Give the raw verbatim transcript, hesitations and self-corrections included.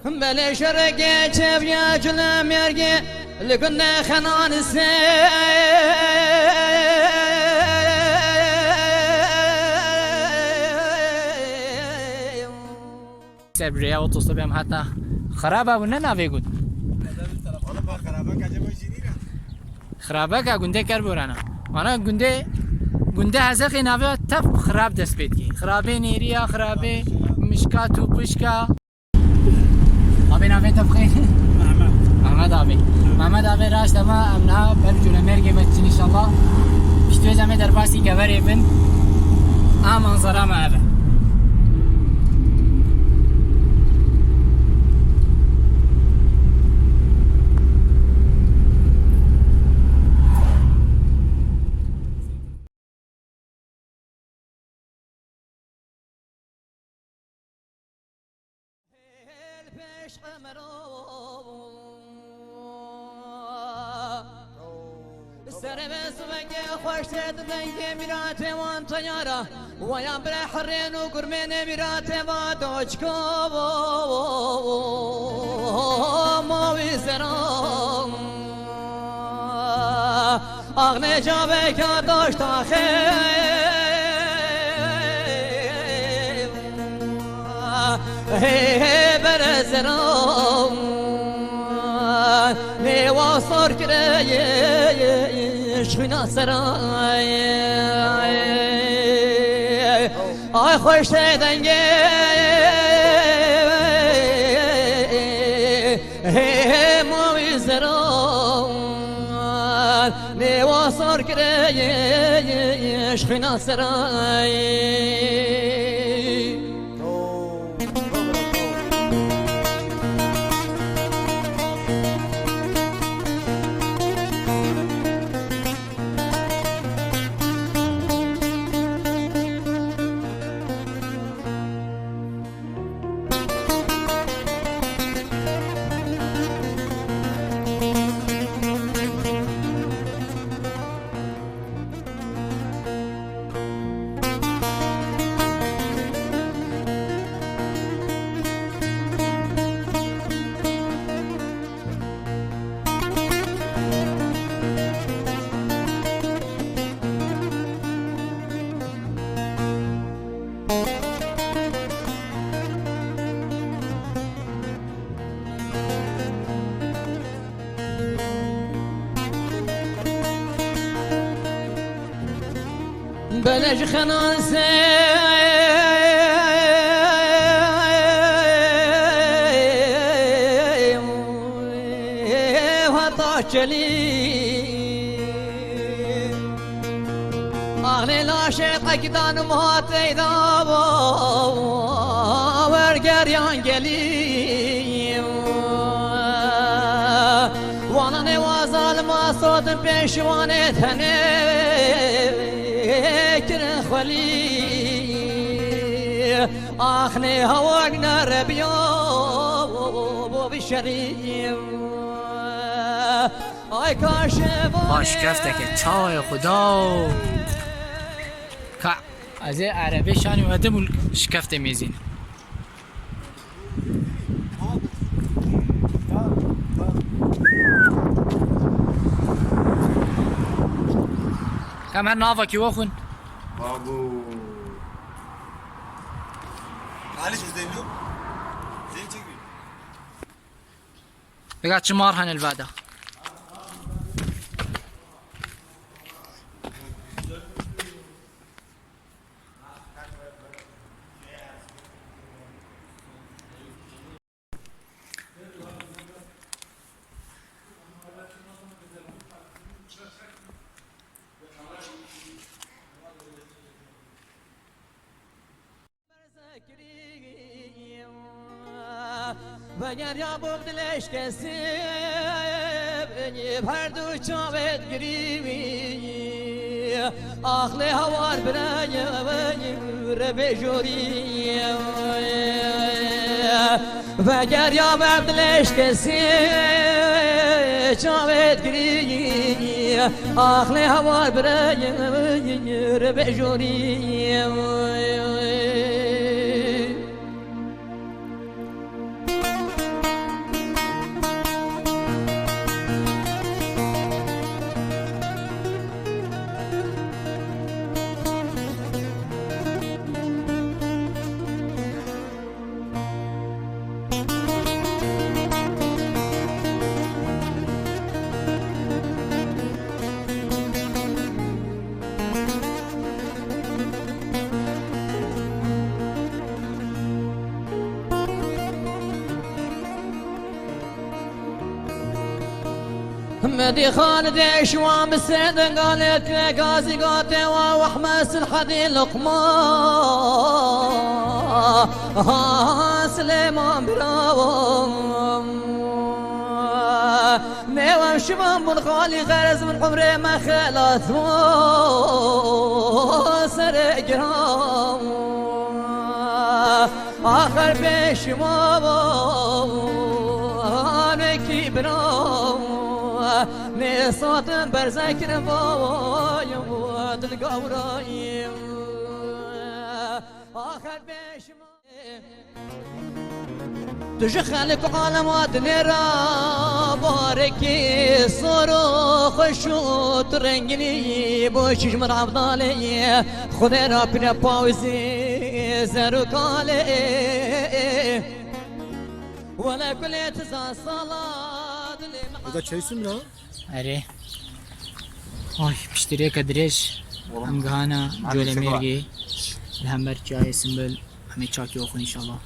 Belê şerekê çeviya cile mêrgê li gundê Xenan se. Ser bi rêya otostopê em heta Xirabe bû, ne navê gund. Xirabeka gundê Kerborana. Ana gundê, gundê Hezeqê navê tev Xirab dest pê dikê. Xirabê Nêriya, Xirabê Mişka, Tûpişka. Abê navê te bixêr? Mehmet. Mehmet abê. Mehmet abê raşt ama em niha ber Colemêrgê ve diçin inşallah. Piştî wê em ê derbasî Geverê bin. A manzara me ev e. Serê me sivekê xweş tê di dengê mîratê wan teyara. Waya bire herên û gurmênê mîratê va doçko mawî zeran. Axne caveka daşta xê. Hê, hê, bere zeran. Nêwa sor kireye, şwîna seray. Ay xweş te dengê. Hê, hê, mawî zeran, nêwa sar kireye, şwîna seray. Belej xenase hata çelî. Axlê laşê qekîdan û muhateyda bo, wergeriyan gelî. Wana nêwa zalima sotin pêşiwanê tenê kirin xwelî. Axlê hawag nerebiyo bo bişerî. Ay kaşe. Baş kefteke çayê xuda. Ka ez ê erebê şanî wedim û şikeftê mêzîn. Ka me navakî wexwin. Babu. Aliş izleyemiyor. Seni çekmiyor. Bega çi mar hene li vada. Veger ya bov dilêşkesî, her du çavê digirî. Axlê hawar birayê rebê jorî. Veger ya bev dilêşkesî, çavê digirî. Axlê hawar birayê rebê jorî. Medî Xalidê şiwa misê de galê tu gazî gatê wa wehme silhedî luqma. Ha Silêman birawo. Nêwem şivan bûn xalî xerez min umrê me xelat bû. Serê giran. Axir pêşimavanekî bira nêsatin berzekirin vayim dilgawrayim. Axir pêşima Tu ji xelk û alema dinêra barekî sor û xweş û tu rengînî bo çî ji min Evdalê Xwedê ra pîre pawizî zer û kalê. Wele kulê tiza sala dilê min. Eda çay sun ra? Erê. Ay, piştîrêke dirêj. Oğlum, em gihana Colemêrgê. Li hember çiyayê Simbul. Em ê çakê oxin inşallah.